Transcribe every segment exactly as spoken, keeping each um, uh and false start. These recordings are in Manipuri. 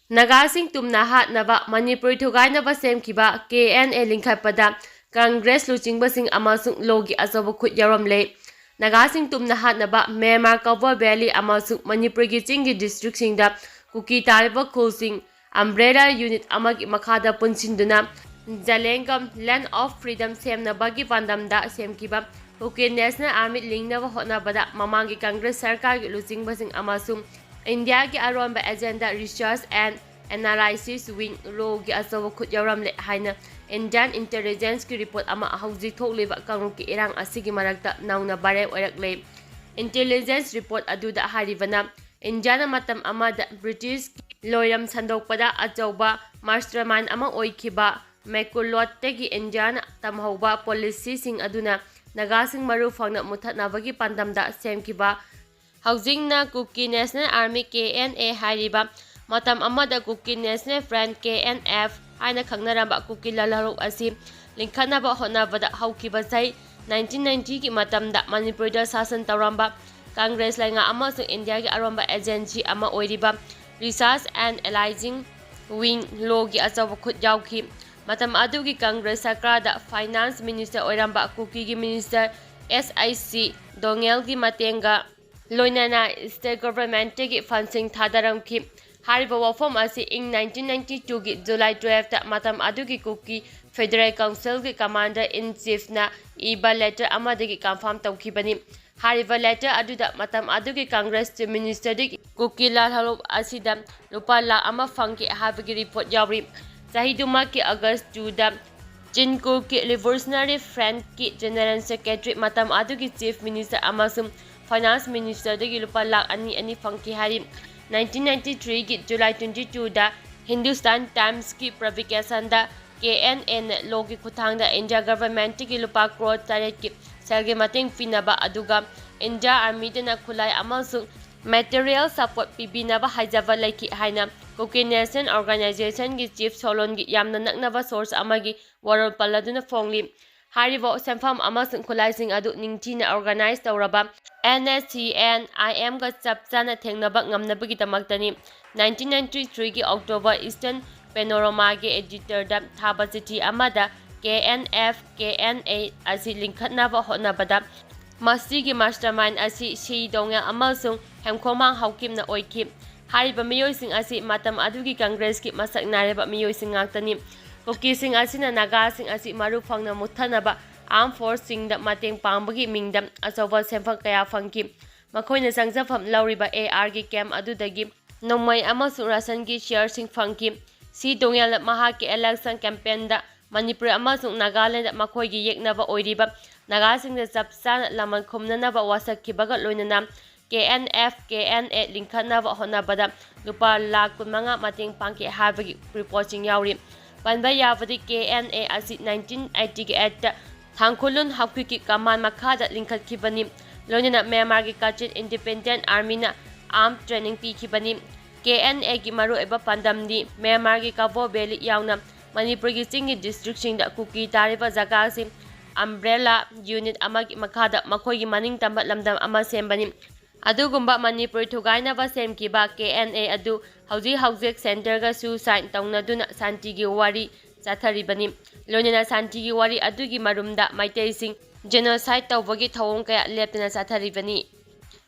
ꯅꯥꯒꯥꯁꯤꯡ ꯇꯨꯝꯅ ꯍꯥꯠꯅꯕ ꯃꯅꯤꯄꯨꯔ ꯊꯨꯒꯥꯏꯅꯕ ꯁꯦꯝꯈꯤꯕ ꯀꯦ ꯑꯦꯟ ꯑꯦ ꯂꯤꯡꯈꯠꯄꯗ ꯀꯪꯒ꯭ꯔꯦꯁ ꯂꯨꯆꯤꯡꯕꯁꯤꯡ ꯑꯃꯁꯨꯡ ꯂꯣꯒꯤ ꯑꯆꯧꯕ ꯈꯨꯠ ꯌꯥꯎꯔꯝꯂꯦ꯫ ꯅꯥꯒꯥꯁꯤꯡ ꯇꯨꯝꯅ ꯍꯥꯠꯅꯕ ꯃ꯭ꯌꯥꯟꯃꯥꯔ ꯀꯧꯕ ꯚꯦꯂꯤ ꯑꯃꯁꯨꯡ ꯃꯅꯤꯄꯨꯔꯒꯤ ꯆꯤꯡꯒꯤ ꯗꯤꯁꯇ꯭ꯔꯤꯛꯁꯤꯡꯗ ꯀꯨꯀꯤ ꯇꯥꯔꯤꯕ ꯈꯨꯜꯁꯤꯡ ꯑꯝꯕ꯭ꯔꯦꯂꯥ ꯌꯨꯅꯤꯠ ꯑꯃꯒꯤ ꯃꯈꯥꯗ ꯄꯨꯟꯁꯤꯟꯗꯨꯅ ꯖꯂꯦꯡꯒꯝ ꯂꯦꯟ ꯑꯣꯐ ꯐ꯭ꯔꯤꯗꯝ ꯁꯦꯝꯅꯕꯒꯤ ꯄꯥꯟꯗꯝꯗ ꯁꯦꯝꯈꯤꯕ ꯀꯨꯀꯤ ꯅꯦꯁꯅꯦꯜ ꯑꯥꯔꯃꯤ ꯂꯤꯡꯅꯕ ꯍꯣꯠꯅꯕꯗ ꯃꯃꯥꯡꯒꯤ ꯀꯪꯒ꯭ꯔꯦꯁ ꯁꯔꯀꯥꯔꯒꯤ ꯂꯨꯆꯤꯡꯕꯁꯤꯡ ꯑꯃꯁꯨꯡ ꯏꯟꯗꯤꯌꯥꯒꯤ ꯑꯔꯣꯟꯕ agenda research and analysis wing ꯂꯣꯒꯤ ꯑꯆꯧꯕ ꯈꯨꯠ ꯌꯥꯎꯔꯝꯂꯦ ꯍꯥꯏꯅ ꯏꯟꯗꯤꯌꯥꯟ ꯏꯟꯇꯦꯂꯤꯖꯦꯟꯁꯀꯤ ꯔꯤꯄꯣꯔꯠ ꯑꯃ ꯍꯧꯖꯤꯛ ꯊꯣꯛꯂꯤꯕ ꯀꯥꯡꯂꯨꯞꯀꯤ ꯏꯔꯥꯡ ꯑꯁꯤꯒꯤ ꯃꯔꯛꯇ ꯅꯧꯅ ꯚꯥꯏꯔꯦꯜ ꯑꯣꯏꯔꯛꯂꯦ꯫ ꯏꯟꯇꯦꯂꯤꯖꯦꯟꯁ ꯔꯤꯄꯣꯔꯠ ꯑꯗꯨꯗ ꯍꯥꯏꯔꯤꯕꯅ, ꯏꯟꯗꯤꯌꯥꯅ ꯃꯇꯝ ꯑꯃꯗ ꯕ꯭ꯔꯤꯇꯤꯁꯀꯤ ꯂꯣꯏꯔꯝ ꯁꯟꯗꯣꯛꯄꯗ ꯑꯆꯧꯕ ꯃꯥꯁꯇꯔꯃꯥꯏꯟ ꯑꯃ ꯑꯣꯏꯈꯤꯕ ꯃꯦꯀꯨꯂꯣꯠꯇꯒꯤ ꯏꯟꯗꯤꯌꯥꯅ ꯇꯝꯍꯧꯕ ꯄꯣꯂꯤꯁꯤꯁꯤꯡ ꯑꯗꯨꯅ ꯅꯥꯒꯥꯁꯤꯡ ꯃꯔꯨ ꯐꯪꯅ ꯃꯨꯠꯊꯠꯅꯕꯒꯤ ꯄꯥꯟꯗꯝꯗ ꯁꯦꯝꯈꯤꯕ ꯍꯧꯖꯤꯛꯅ Kuki national army, K N A, ꯍꯥꯏꯔꯤꯕ ꯃꯇꯝ ꯑꯃꯗ Kuki national front, K N F, ꯍꯥꯏꯅ ꯈꯪꯅꯔꯝꯕ ꯀꯨꯀꯤ ꯂꯥꯜꯍꯧꯂꯨꯞ ꯑꯁꯤ ꯂꯤꯡꯈꯠꯅꯕ ꯍꯣꯠꯅꯕꯗ ꯍꯧꯈꯤꯕ ꯆꯍꯤ ꯅꯥꯏꯟꯇꯤꯟ ꯅꯥꯏꯟꯇꯤꯒꯤ ꯃꯇꯝꯗ ꯃꯅꯤꯄꯨꯔꯗ ꯁꯥꯁꯟ ꯇꯧꯔꯝꯕ ꯀꯪꯒ꯭ꯔꯦꯁ ꯂꯩꯉꯥꯛ ꯑꯃꯁꯨꯡ ꯏꯟꯗꯤꯌꯥꯒꯤ ꯑꯔꯣꯟꯕ ꯑꯦꯖꯦꯟꯁꯤ ꯑꯃ ꯑꯣꯏꯔꯤꯕ ꯔꯤꯁꯔꯁ ꯑꯦꯟ ꯑꯦꯅꯥꯂꯥꯏꯖꯤꯡ ꯋꯤꯡ ꯂꯣꯒꯤ ꯑꯆꯧꯕ ꯈꯨꯠ ꯌꯥꯎꯈꯤ꯫ ꯃꯇꯝ ꯑꯗꯨꯒꯤ ꯀꯪꯒ꯭ꯔꯦꯁ ꯁꯔꯀꯥꯔꯗ ꯐꯥꯏꯅꯥꯟꯁ ꯃꯤꯅꯤꯁꯇꯔ ꯑꯣꯏꯔꯝꯕ ꯀꯨꯀꯤꯒꯤ ꯃꯤꯅꯤꯁꯇꯔ ꯑꯦꯁ ꯑꯥꯏ ꯁꯤ ꯗꯣꯉꯦꯜꯒꯤ ꯃꯇꯦꯡꯒ ꯂꯣꯏꯅꯅ ꯁ꯭ꯇꯦꯠ ꯒꯚꯔꯟꯃꯦꯟꯠꯇꯒꯤ ꯐꯟꯁꯤꯡ ꯊꯥꯗꯔꯝꯈꯤ꯫ ꯍꯥꯏꯔꯤꯕ ꯋꯥꯐꯝ ꯑꯁꯤ ꯏꯪ ꯅꯥꯏꯟꯇꯤꯟ ꯅꯥꯏꯟꯇꯤ ꯇꯨꯒꯤ ꯖꯨꯂꯥꯏ ꯇꯨꯌꯦꯜꯐꯇ ꯃꯇꯝ ꯑꯗꯨꯒꯤ ꯀꯨꯀꯤ ꯐꯦꯗꯔꯦꯜ ꯀꯥꯎꯟꯁꯤꯜꯒꯤ ꯀꯃꯥꯟꯗꯔ ꯏꯟ ꯆꯤꯐꯅ ꯏꯕ ꯂꯦꯇꯔ ꯑꯃꯗꯒꯤ ꯀꯟꯐꯥꯔꯝ ꯇꯧꯈꯤꯕꯅꯤ꯫ ꯍꯥꯏꯔꯤꯕ ꯂꯦꯇꯔ ꯑꯗꯨꯗ ꯃꯇꯝ ꯑꯗꯨꯒꯤ ꯀꯪꯒ꯭ꯔꯦꯁ ꯆꯤꯐ ꯃꯤꯅꯤꯁꯇꯔꯗꯒꯤ ꯀꯨꯀꯤ ꯂꯥꯜꯍꯧꯂꯨꯞ ꯑꯁꯤꯗ ꯂꯨꯄꯥ ꯂꯥꯈ ꯑꯃ ꯐꯪꯈꯤ ꯍꯥꯏꯕꯒꯤ ꯔꯤꯄꯣꯔꯠ ꯌꯥꯎꯔꯤ꯫ ꯆꯍꯤꯗꯨꯃꯛꯀꯤ ꯑꯥꯒꯁ ꯇꯨꯗ ꯆꯤꯟꯀꯨꯀꯤ ꯔꯤꯚꯣꯂꯨꯁꯅꯔꯤ ꯐ꯭ꯔꯟꯠꯀꯤ ꯖꯦꯅꯔꯦꯜ ꯁꯦꯀ꯭ꯔꯦꯇꯔꯤ, ꯃꯇꯝ ꯑꯗꯨꯒꯤ ꯆꯤꯐ ꯃꯤꯅꯤꯁꯇꯔ ꯑꯃꯁꯨꯡ ꯐꯥꯏꯅꯥꯟꯁ ꯃꯤꯅꯤꯁꯇꯔꯗꯒꯤ ꯂꯨꯄꯥ ꯂꯥꯈ ꯑꯅꯤ ꯑꯅꯤ ꯐꯪꯈꯤ ꯍꯥꯏꯔꯤ꯫ ꯅꯥꯏꯟꯇꯤꯟ ꯅꯥꯏꯟꯇꯤ ꯊ꯭ꯔꯤꯒꯤ ꯖꯨꯂꯥꯏ ꯇ꯭ꯋꯦꯟꯇꯤ ꯇꯨꯗ ꯍꯤꯟꯗꯨꯁꯇꯥꯟ ꯇꯥꯏꯝꯁꯀꯤ ꯄꯕ꯭ꯂꯤꯀꯦꯁꯟꯗ ꯀꯦ ꯑꯦꯟ ꯑꯦꯅ ꯂꯣꯒꯤ ꯈꯨꯠꯊꯥꯡꯗ ꯏꯟꯗꯤꯌꯥ ꯒꯚꯔꯟꯃꯦꯟꯠꯇꯒꯤ ꯂꯨꯄꯥ ꯀ꯭ꯔꯣꯔ ꯇꯔꯦꯠꯀꯤ ꯁꯦꯜꯒꯤ ꯃꯇꯦꯡ ꯄꯤꯅꯕ, ꯑꯗꯨꯒ ꯏꯟꯗꯤꯌꯥ ꯑꯥꯔꯃꯤꯗꯅ ꯈꯨꯠꯂꯥꯏ ꯑꯃꯁꯨꯡ ꯃꯦꯇꯔꯤꯌꯦꯜ ꯁꯄꯣꯔꯠ ꯄꯤꯕꯤꯅꯕ ꯍꯥꯏꯖꯕ ꯂꯩꯈꯤ ꯍꯥꯏꯅ ꯀꯨꯀꯤ ꯅꯦꯁꯅꯦꯜ ꯑꯣꯔꯒꯅꯥꯏꯖꯦꯁꯟꯒꯤ ꯆꯤꯐ ꯁꯣꯂꯣꯟꯒꯤ ꯌꯥꯝꯅ ꯅꯛꯅꯕ ꯁꯣꯔꯁ ꯑꯃꯒꯤ ꯋꯥꯔꯣꯜ ꯄꯜꯂꯗꯨꯅ ꯐꯣꯡꯂꯤ꯫ ꯍꯥꯏꯔꯤꯕ ꯁꯦꯟꯐꯝ ꯑꯃꯁꯨꯡ ꯈꯨꯠꯂꯥꯏꯁꯤꯡ ꯑꯗꯨ ꯅꯤꯡꯊꯤꯅ organize ꯇꯧꯔꯕ N S C N I M ꯒ ꯆꯞ ꯆꯥꯅ ꯊꯦꯡꯅꯕ ꯉꯝꯅꯕꯒꯤꯗꯃꯛꯇꯅꯤ꯫ Nineteen ninety-three ꯒꯤ October Eastern Panorama ꯒꯤ editor ꯗ ꯊꯥꯕ ꯆꯤꯊꯤ ꯑꯃꯗ K N F K N A ꯑꯁꯤ ꯂꯤꯡꯈꯠꯅꯕ ꯍꯣꯠꯅꯕꯗ ꯃꯁꯤꯒꯤ mastermind ꯑꯁꯤ ꯁꯤ ꯗꯣꯉꯦꯜ ꯑꯃꯁꯨꯡ ꯍꯦꯝꯈꯣꯃꯥꯡ ꯍꯥꯎꯀꯤꯞꯅ ꯑꯣꯏꯈꯤ꯫ ꯍꯥꯏꯔꯤꯕ ꯃꯤꯑꯣꯏꯁꯤꯡ ꯑꯁꯤ ꯃꯇꯝ ꯑꯗꯨꯒꯤ ꯀꯪꯒ꯭ꯔꯦꯁꯀꯤ ꯃꯁꯛ ꯅꯥꯏꯔꯕ ꯃꯤꯑꯣꯏꯁꯤꯡ ꯉꯥꯛꯇꯅꯤ꯫ ꯀꯨꯀꯤꯁꯤꯡ ꯑꯁꯤꯅ ꯅꯥꯒꯥꯁꯤꯡ ꯑꯁꯤ ꯃꯔꯨ ꯐꯪꯅ ꯃꯨꯠꯊꯅꯕ armed force ꯁꯤꯡꯗ ꯃꯇꯦꯡ ꯄꯥꯡꯕꯒꯤ ꯃꯤꯡꯗ ꯑꯆꯧꯕ ꯁꯦꯟꯐꯝ ꯀꯌꯥ ꯐꯪꯈꯤ꯫ ꯃꯈꯣꯏꯅ ꯆꯪꯖꯐꯝ ꯂꯧꯔꯤꯕ A R ꯒꯤ camp ꯑꯗꯨꯗꯒꯤ ꯅꯣꯡꯃꯩ ꯑꯃꯁꯨꯡ ꯔꯥꯁꯟꯒꯤ shareꯁꯤꯡ ꯐꯪꯈꯤ꯫ ꯁꯤ ꯗꯣꯉꯦꯜꯅ ꯃꯍꯥꯛꯀꯤ election campaignꯗ ꯃꯅꯤꯄꯨꯔ ꯑꯃꯁꯨꯡ ꯅꯥꯒꯥꯂꯦꯟꯗ ꯃꯈꯣꯏꯒꯤ ꯌꯦꯛꯅꯕ ꯑꯣꯏꯔꯤꯕ ꯅꯥꯒꯥꯁꯤꯡꯗ ꯆꯞ ꯆꯥꯅ ꯂꯃꯟ ꯈꯨꯝꯅꯅꯕ ꯋꯥꯁꯛꯈꯤꯕꯒ ꯂꯣꯏꯅꯅ K N F K N A ꯂꯤꯡꯈꯠꯅꯕ ꯍꯣꯠꯅꯕꯗ ꯂꯨꯄꯥ ꯂꯥꯈ ꯀꯨꯟꯃꯉꯥ ꯃꯇꯦꯡ ꯄꯥꯡꯈꯤ ꯍꯥꯏꯕꯒꯤ reportꯁꯤꯡ ꯌꯥꯎꯔꯤ꯫ ꯄꯟꯕ ꯌꯥꯕꯗꯤ K N A ꯑꯁꯤ nineteen eighty-eightꯇ ꯊꯥꯡꯈꯨꯂꯨꯟ ꯍꯥꯎꯀꯤꯞꯀꯤ command ꯃꯈꯥꯗ ꯂꯤꯡꯈꯠꯈꯤꯕꯅꯤ꯫ ꯂꯣꯏꯅꯅ ꯃ꯭ꯌꯥꯟꯃꯥꯔꯒꯤ Kachin Independent Armyꯅ arm training ꯄꯤꯈꯤꯕꯅꯤ꯫ K N Aꯒꯤ ꯃꯔꯨꯑꯣꯏꯕ ꯄꯥꯟꯗꯝꯗꯤ ꯃ꯭ꯌꯥꯟꯃꯥꯔꯒꯤ ꯀꯕꯣ ꯚꯦꯂꯤ ꯌꯥꯎꯅ ꯃꯅꯤꯄꯨꯔꯒꯤ ꯆꯤꯡꯒꯤ districtꯁꯤꯡꯗ ꯀꯨꯀꯤ ꯇꯥꯔꯤꯕ ꯖꯒꯥꯁꯤꯡ umbrella unit ꯑꯃꯒꯤ ꯃꯈꯥꯗ ꯃꯈꯣꯏꯒꯤ ꯃꯅꯤꯡ ꯇꯝꯕ ꯂꯝꯗꯝ ꯑꯃ ꯁꯦꯝꯕꯅꯤ꯫ ꯑꯗꯨꯒꯨꯝꯕ ꯃꯅꯤꯄꯨꯔ ꯊꯨꯒꯥꯏꯅꯕ ꯁꯦꯝꯈꯤꯕ K N A ꯑꯗꯨ ꯍꯧꯖꯤꯛ ꯍꯧꯖꯤꯛ centreꯒ suicide ꯇꯧꯅꯗꯨꯅ ꯁꯥꯟꯇꯤꯒꯤ ꯋꯥꯔꯤ ꯆꯠꯊꯔꯤꯕꯅꯤ꯫ ꯂꯣꯏꯅꯅ ꯁꯥꯟꯇꯤꯒꯤ ꯋꯥꯔꯤ ꯑꯗꯨꯒꯤ ꯃꯔꯨꯝꯗ ꯃꯩꯇꯩꯁꯤꯡ genocide ꯇꯧꯕꯒꯤ ꯊꯧꯑꯣꯡ ꯀꯌꯥ ꯂꯦꯞꯇꯅ ꯆꯠꯊꯔꯤꯕꯅꯤ꯫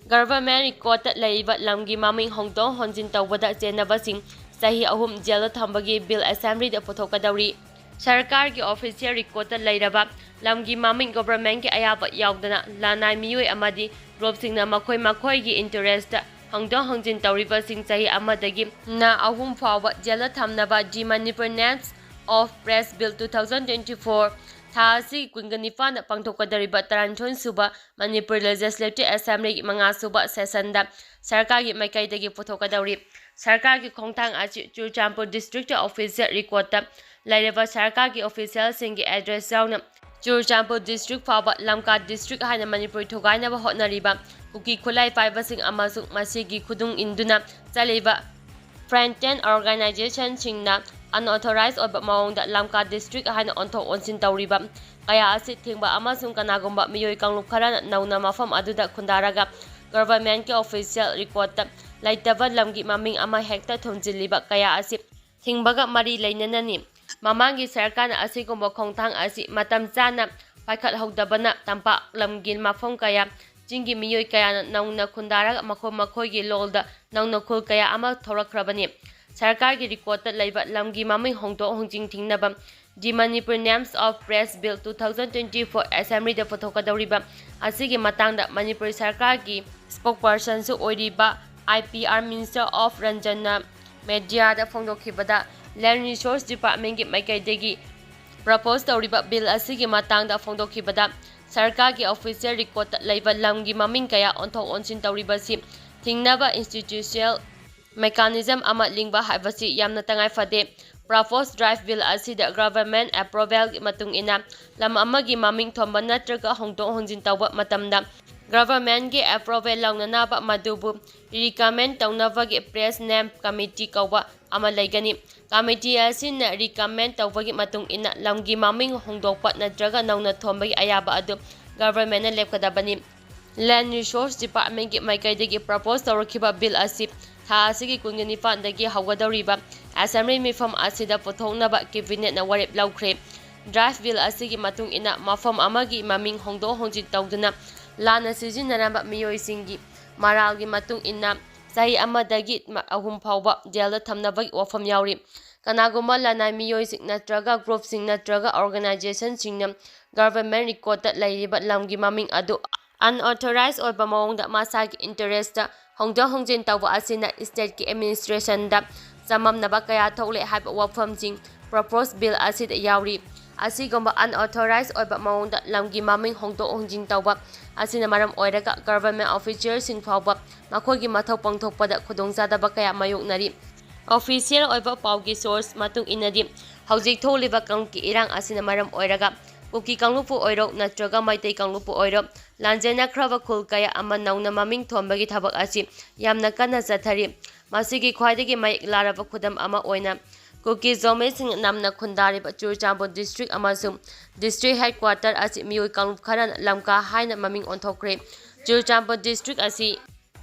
Government recordꯇ ꯂꯩꯔꯤꯕ ꯂꯝꯒꯤ ꯃꯃꯤꯡ ꯍꯣꯡꯗꯣꯛ ꯍꯣꯟꯖꯤꯟ ꯇꯧꯕꯗ ꯆꯦꯟꯅꯕꯁꯤꯡ ꯆꯍꯤ ꯑꯍꯨꯝ jailꯗ ꯊꯝꯕꯒꯤ bill assemblyꯗ ꯄꯨꯊꯣꯛꯀꯗꯧꯔꯤ꯫ ꯁꯔꯀꯥꯔꯒꯤ official recordꯇ ꯂꯩꯔꯕ ꯂꯝꯒꯤ ꯃꯃꯤꯡ governmentꯀꯤ ꯑꯌꯥꯕ ꯌꯥꯎꯗꯅ ꯂꯅꯥꯏ ꯃꯤꯑꯣꯏ ꯑꯃꯗꯤ groupꯁꯤꯡꯅ ꯃꯈꯣꯏ ꯃꯈꯣꯏꯒꯤ interestꯇ ꯍꯣꯡꯗꯣꯛ ꯍꯣꯡꯖꯤꯟ ꯇꯧꯔꯤꯕꯁꯤꯡ ꯆꯍꯤ ꯑꯃꯗꯒꯤ ꯅ ꯑꯍꯨꯝ ꯐꯥꯎꯕ jailꯗ ꯊꯝꯅꯕ The Manipur Names of Press Bill two thousand twenty-four ꯊꯥ ꯑꯁꯤꯒꯤ ꯀꯨꯟꯒ ꯅꯤꯄꯥꯟꯗ ꯄꯥꯡꯊꯣꯛꯀꯗꯧꯔꯤꯕ ꯇꯔꯥꯅꯤꯊꯣꯏ ꯁꯨꯕ ꯃꯅꯤꯄꯨꯔ Legislative Assemblyꯒꯤ ꯃꯉꯥ ꯁꯨꯕ sessionꯗ ꯁꯔꯀꯥꯔꯒꯤ ꯃꯥꯏꯀꯩꯗꯒꯤ ꯄꯨꯊꯣꯛꯀꯗꯧꯔꯤ꯫ ꯁꯔꯀꯥꯔꯒꯤ ꯈꯣꯡꯊꯥꯡ ꯑꯁꯤ ꯆꯨꯔꯆꯥꯟꯄꯨꯔ districtꯇ official recordꯇ ꯂꯩꯔꯕ ꯁꯔꯀꯥꯔꯒꯤ officialꯁꯤꯡꯒꯤ address ꯌꯥꯎꯅ ꯆꯨꯔꯆꯥꯟꯄꯨꯔ district ꯐꯥꯎꯕ ꯂꯝꯀꯥ district ꯍꯥꯏꯅ ꯃꯅꯤꯄꯨꯔ ꯊꯨꯒꯥꯏꯅꯕ ꯍꯣꯠꯅꯔꯤꯕ ꯀꯨꯀꯤ ꯈꯨꯠꯂꯥꯏ ꯄꯥꯏꯕꯁꯤꯡ ꯑꯃꯁꯨꯡ ꯃꯁꯤꯒꯤ ꯈꯨꯗꯨꯡ ꯏꯟꯗꯨꯅ ꯆꯠꯂꯤꯕ frontier organizationꯁꯤꯡꯅ unauthorized ꯑꯣꯏꯕ ꯃꯑꯣꯡꯗ ꯂꯝꯀꯥ district ꯍꯥꯏꯅ ꯑꯣꯟꯊꯣꯛ ꯑꯣꯟꯁꯤꯟ ꯇꯧꯔꯤꯕ ꯀꯌꯥ ꯑꯁꯤ ꯊꯤꯡꯕ ꯑꯃꯁꯨꯡ ꯀꯅꯥꯒꯨꯝꯕ ꯃꯤꯑꯣꯏ ꯀꯥꯡꯂꯨꯞ ꯈꯔꯅ ꯅꯧꯅ ꯃꯐꯝ ꯑꯗꯨꯗ ꯈꯨꯟꯗꯥꯔꯒ governmentꯀꯤ official recordꯇ ꯂꯩꯇꯕ ꯂꯝꯒꯤ ꯃꯃꯤꯡ ꯑꯃ ꯍꯦꯛꯇ ꯊꯣꯟꯖꯤꯜꯂꯤꯕ ꯀꯌꯥ ꯑꯁꯤ ꯊꯤꯡꯕꯒ ꯃꯔꯤ ꯂꯩꯅꯅꯅꯤ꯫ ꯃꯃꯥꯡꯒꯤ ꯁꯔꯀꯥꯔꯅ ꯑꯁꯤꯒꯨꯝꯕ ꯈꯣꯡꯊꯥꯡ ꯑꯁꯤ ꯃꯇꯝ ꯆꯥꯅ ꯄꯥꯏꯈꯠꯍꯧꯗꯕꯅ ꯇꯝꯄꯥꯛ ꯂꯝꯒꯤ ꯃꯐꯝ ꯀꯌꯥ, ꯆꯤꯡꯒꯤ ꯃꯤꯑꯣꯏ ꯀꯌꯥꯅ ꯅꯧꯅ ꯈꯨꯟꯗꯥꯔꯒ ꯃꯈꯣꯏ ꯃꯈꯣꯏꯒꯤ ꯂꯣꯜꯗ ꯅꯧꯅ ꯈꯨꯜ ꯀꯌꯥ ꯑꯃ ꯊꯣꯔꯛꯈ꯭ꯔꯕꯅꯤ꯫ ꯁꯔꯀꯥꯔꯒꯤ recordꯇ ꯂꯩꯕ ꯂꯝꯒꯤ ꯃꯃꯤꯡ ꯍꯣꯡꯗꯣꯛ ꯍꯣꯡꯖꯤꯟ ꯊꯤꯡꯅꯕ The Manipur Names of Place Bill two thousand twenty-four Assemblyꯗ ꯄꯨꯊꯣꯛꯀꯗꯧꯔꯤꯕ ꯑꯁꯤꯒꯤ ꯃꯇꯥꯡꯗ ꯃꯅꯤꯄꯨꯔ ꯁꯔꯀꯥꯔꯒꯤ spokespersonꯁꯨ ꯑꯣꯏꯔꯤꯕ I P R Minister of Ranjana mediaꯗ ꯐꯣꯡꯗꯣꯛꯈꯤꯕꯗ, Land Resource Departmentꯀꯤ ꯃꯥꯏꯀꯩꯗꯒꯤ propose ꯇꯧꯔꯤꯕ bill ꯑꯁꯤꯒꯤ ꯃꯇꯥꯡꯗ ꯐꯣꯡꯗꯣꯛꯈꯤꯕꯗ, ꯁꯔꯀꯥꯔꯒꯤ official recordꯇ ꯂꯩꯕ ꯂꯝꯒꯤ ꯃꯃꯤꯡ ꯀꯌꯥ ꯑꯣꯟꯊꯣꯛ ꯑꯣꯟꯁꯤꯟ ꯇꯧꯔꯤꯕꯁꯤ ꯊꯤꯡꯅꯕ institutional mechanism ꯑꯃ ꯂꯤꯡꯕ ꯍꯥꯏꯕꯁꯤ ꯌꯥꯝꯅ ꯇꯉꯥꯏ ꯐꯗꯦ꯫ Proposed draft bill ꯑꯁꯤꯗ government approvalꯒꯤ ꯃꯇꯨꯡ ꯏꯟꯅ ꯂꯝ ꯑꯃꯒꯤ ꯃꯃꯤꯡ ꯊꯣꯟꯕ ꯅꯠꯇ꯭ꯔꯒ ꯍꯣꯡꯗꯣꯛ ꯍꯣꯡꯖꯤꯟ ꯇꯧꯕ ꯃꯇꯝꯗ governmentꯀꯤ approval ꯂꯧꯅꯅꯕ ꯃꯗꯨꯕꯨ recommend ꯇꯧꯅꯕꯒꯤ Place Name Committee ꯀꯧꯕ ꯑꯃ ꯂꯩꯒꯅꯤ꯫ Committee ꯑꯁꯤꯅ recommend ꯇꯧꯕꯒꯤ ꯃꯇꯨꯡ ꯏꯟꯅ ꯂꯝꯒꯤ ꯃꯃꯤꯡ ꯍꯣꯡꯗꯣꯛꯄ ꯅꯠꯇ꯭ꯔꯒ ꯅꯧꯅ ꯊꯣꯟꯕꯒꯤ ꯑꯌꯥꯕ ꯑꯗꯨ governmentꯅ ꯂꯦꯞꯀꯗꯕꯅꯤ꯫ Land Resource Departmentꯀꯤ ꯃꯥꯏꯀꯩꯗꯒꯤ propose ꯇꯧꯔꯛꯈꯤꯕ bill ꯑꯁꯤ ꯊꯥ ꯑꯁꯤꯒꯤ ꯀꯨꯟꯒ ꯅꯤꯄꯥꯟꯗꯒꯤ ꯍꯧꯒꯗꯧꯔꯤꯕ assembly ꯃꯤꯐꯝ ꯑꯁꯤꯗ ꯄꯨꯊꯣꯛꯅꯕ cabinetꯅ ꯋꯥꯔꯦꯞ ꯂꯧꯈ꯭ꯔꯦ꯫ Draft bill ꯑꯁꯤꯒꯤ ꯃꯇꯨꯡ ꯏꯟꯅ ꯃꯐꯝ ꯑꯃꯒꯤ ꯃꯃꯤꯡ ꯍꯣꯡꯗꯣꯛ ꯍꯣꯡꯖꯤꯟ ꯇꯧꯗꯨꯅ ꯂꯥꯟꯅ ꯁꯤꯖꯤꯟꯅꯔꯝꯕ ꯃꯤꯑꯣꯏꯁꯤꯡꯒꯤ ꯃꯔꯥꯜꯒꯤ ꯃꯇꯨꯡ ꯏꯟꯅ ꯆꯍꯤ ꯑꯃꯗꯒꯤ ꯑꯍꯨꯝ ꯐꯥꯎꯕ jailꯗ ꯊꯝꯅꯕꯒꯤ ꯋꯥꯐꯝ ꯌꯥꯎꯔꯤ꯫ ꯀꯅꯥꯒꯨꯝꯕ ꯂꯅꯥꯏ ꯃꯤꯑꯣꯏꯁꯤꯡ ꯅꯠꯇ꯭ꯔꯒ groupꯁꯤꯡ ꯅꯠꯇ꯭ꯔꯒ organizationꯁꯤꯡꯅ government recordꯇ ꯂꯩꯔꯤꯕ lamꯒꯤ ꯃꯃꯤꯡ ꯑꯗꯨ unauthorized ꯑꯣꯏꯕ ꯃꯑꯣꯡꯗ ꯃꯁꯥꯒꯤ interestꯇ ꯍꯣꯡꯗꯣꯛ ꯍꯣꯡꯖꯤꯟ ꯇꯧꯕ ꯑꯁꯤꯅ stateꯀꯤ administrationꯗ ꯆꯃꯝꯅꯕ ꯀꯌꯥ ꯊꯣꯛꯂꯦ ꯍꯥꯏꯕ ꯋꯥꯐꯝꯁꯤꯡ proposed bill ꯑꯁꯤꯗ ꯌꯥꯎꯔꯤ꯫ ꯑꯁꯤꯒꯨꯝꯕ unauthorized ꯑꯣꯏꯕ ꯃꯑꯣꯡꯗ lamꯒꯤ ꯃꯃꯤꯡ ꯍꯣꯡꯗꯣꯛ ꯍꯣꯡꯖꯤꯟ ꯇꯧꯕ ꯑꯁꯤꯅ ꯃꯔꯝ ꯑꯣꯏꯔꯒ government officialꯁꯤꯡ ꯐꯥꯎꯕ ꯃꯈꯣꯏꯒꯤ ꯃꯊꯧ ꯄꯥꯡꯊꯣꯛꯄꯗ ꯈꯨꯗꯣꯡꯆꯥꯗꯕ ꯀꯌꯥ ꯃꯥꯌꯣꯛꯅꯔꯤ꯫ Official ꯑꯣꯏꯕ ꯄꯥꯎꯒꯤ source ꯃꯇꯨꯡ ꯏꯟꯅꯗꯤ, ꯍꯧꯖꯤꯛ ꯊꯣꯛꯂꯤꯕ ꯀꯥꯡꯂꯨꯞꯀꯤ ꯏꯔꯥꯡ ꯑꯁꯤꯅ ꯃꯔꯝ ꯑꯣꯏꯔꯒ ꯀꯨꯀꯤ ꯀꯥꯡꯂꯨꯞꯄꯨ ꯑꯣꯏꯔꯣ ꯅꯠꯇ꯭ꯔꯒ ꯃꯩꯇꯩ ꯀꯥꯡꯂꯨꯞꯄꯨ ꯑꯣꯏꯔꯣ, ꯂꯥꯟꯖꯦꯟꯅꯈ꯭ꯔꯕ ꯈꯨꯜ ꯀꯌꯥ ꯑꯃ ꯅꯧꯅ ꯃꯃꯤꯡ ꯊꯣꯟꯕꯒꯤ ꯊꯕꯛ ꯑꯁꯤ ꯌꯥꯝꯅ ꯀꯟꯅ ꯆꯠꯊꯔꯤ꯫ ꯃꯁꯤꯒꯤ ꯈ꯭ꯋꯥꯏꯗꯒꯤ ꯃꯌꯦꯛ ꯂꯥꯔꯕ ꯈꯨꯗꯝ ꯑꯃ ꯑꯣꯏꯅ ꯀꯨꯀꯤ ꯖꯣꯃꯦꯁꯤꯡ ꯅꯝꯅ ꯈꯨꯟꯗꯥꯔꯤꯕ ꯆꯨꯔꯆꯥꯟꯄꯨꯔ district ꯑꯃꯁꯨꯡ district headquarter ꯑꯁꯤ ꯃꯤꯑꯣꯏ ꯀꯥꯡꯂꯨꯞ ꯈꯔꯅ ꯂꯝꯀꯥ ꯍꯥꯏꯅ ꯃꯃꯤꯡ ꯑꯣꯟꯊꯣꯛꯈ꯭ꯔꯦ꯫ ꯆꯨꯔꯆꯥꯟꯄꯨꯔ district ꯑꯁꯤ